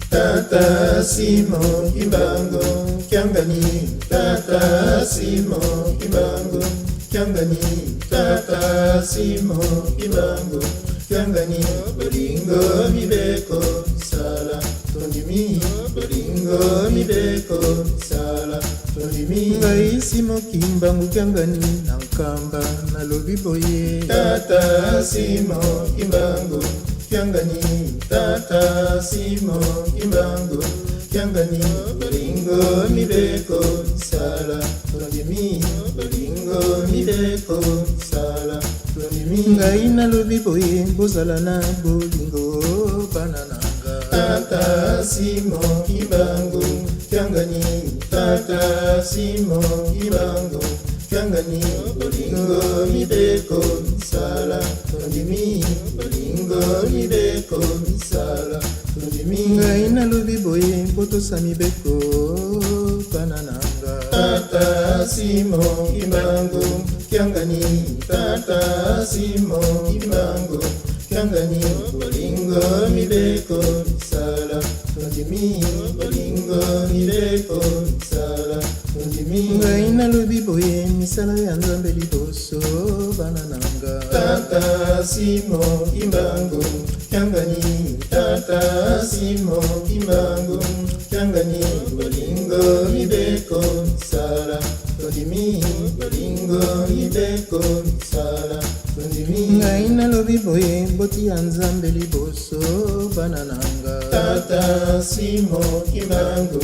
Tata Simon Kimbangu Kiangani, Tata Simon Kimbangu Kiangani, Tata Simon Kimbangu Kiangani, bolingo mibeko misala tondimi, bolingo mibeko misala tondimi. Ngai Simon Kimbangu Kiangani na Nkamba nalobi boye. Tata Simon Kimbangu Kiangani, Tata Simon Kimbangu Kiangani, bolingo mibeko misala tondimi, bolingo mibeko misala tondimi. Ngai nalobi boye, bozala na bolingo bana na nga. Tata Simon Kimbangu Kiangani, Tata Simon Kimbangu Kiangani, bolingo mibeko misala tondimi, bolingo mibeko misala tondimi. Ngai nalobi boye, botosa mibeko bana na nga. Tata Simon Kimbangu Kiangani, Tata Simon Kimbangu Kiangani, bolingo mibeko misala tondimi, bolingo mibeko misala tondimi. Ngai nalobi boye, misala ya Nzambe liboso bana na nga. Tata Simon Kimbangu Kiangani, Tata Simon Kimbangu Kiangani, bolingo mibeko misala tondimi, bolingo mibeko misala tondimi. Ngai nalobi boye, botia Nzambe liboso bana na nga. Tata Simon Kimbangu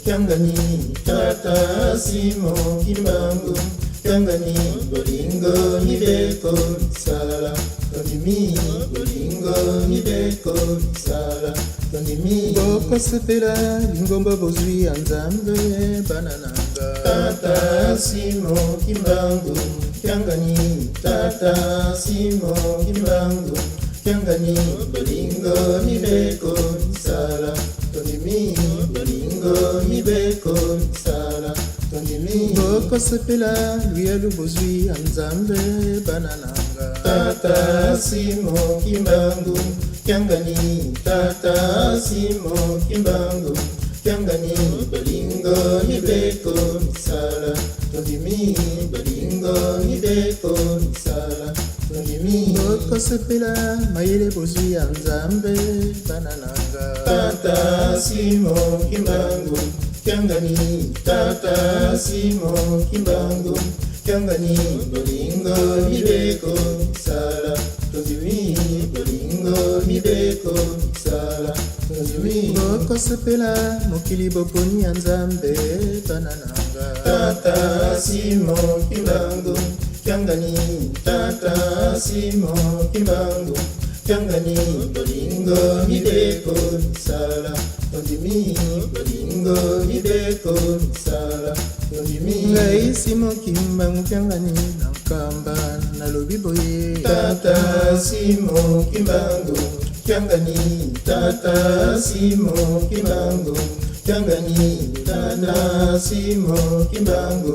Kiangani, Tata Simon Kimbangu Kiangani, bolingo mibeko misala tondimi, bolingo mibeko misala tondimi. Bokosepela lingomba bozwi ya Nzambe bana na nga. Tata Simon Kimbangu Kiangani, Tata Simon Kimbangu Kiangani, bolingo mibeko misala tondimi, bolingo mibeko misala tondimi. Bokosepela luyalu bozwi ya Nzambe bana na nga. Tata Simon Kimbangu Kiangani, Tata Simon Kimbangu Kiangani, bolingo mibeko misala tondimi, bolingo mibeko misala tondimi. Bokosepela mayele bozwi ya Nzambe bana na nga. Tata Simon Kimbangu Kiangani, Tata Simon Kimbangu Kiangani, bolingo mibeko misala tondimi, bolingo mibeko misala tondimi. Bokosepela mokili boponi ya Nzambe bana na nga. Tata Simon Kimbangu Kiangani, Tata Simon Kimbangu Kiangani, bolingo mibeko misala tondimi, bolingo mibeko misala tondimi. Ngai Simon Kimbangu Kiangani na Nkamba nalobi boye. Tata Simon Kimbangu Kiangani, Tata Simon Kimbangu Kiangani, Tata Simon Kimbangu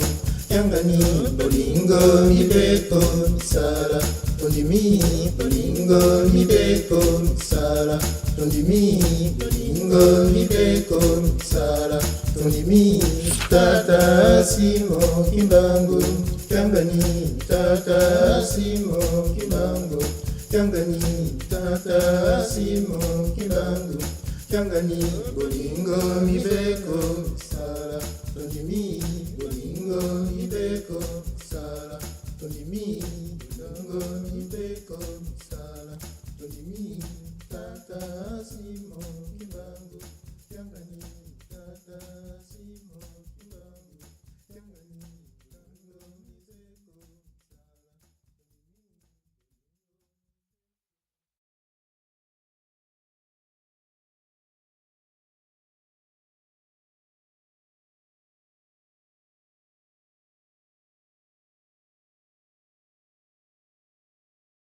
Kiangani, bolingo mibeko misala tondimi, bolingo mibeko misala tondimi, bolingo mibeko misala tondimi. Tata Simon Kimbangu Kiangani, Tata Simon Kimbangu Kiangani, Tata Simon Kimbangu Kiangani, bolingo mibeko misala tondimi, bolingo mibeko misala tondimi, bolingo mibeko misala tondimi. Tata Simon Kimbangu Kiangani, Tata.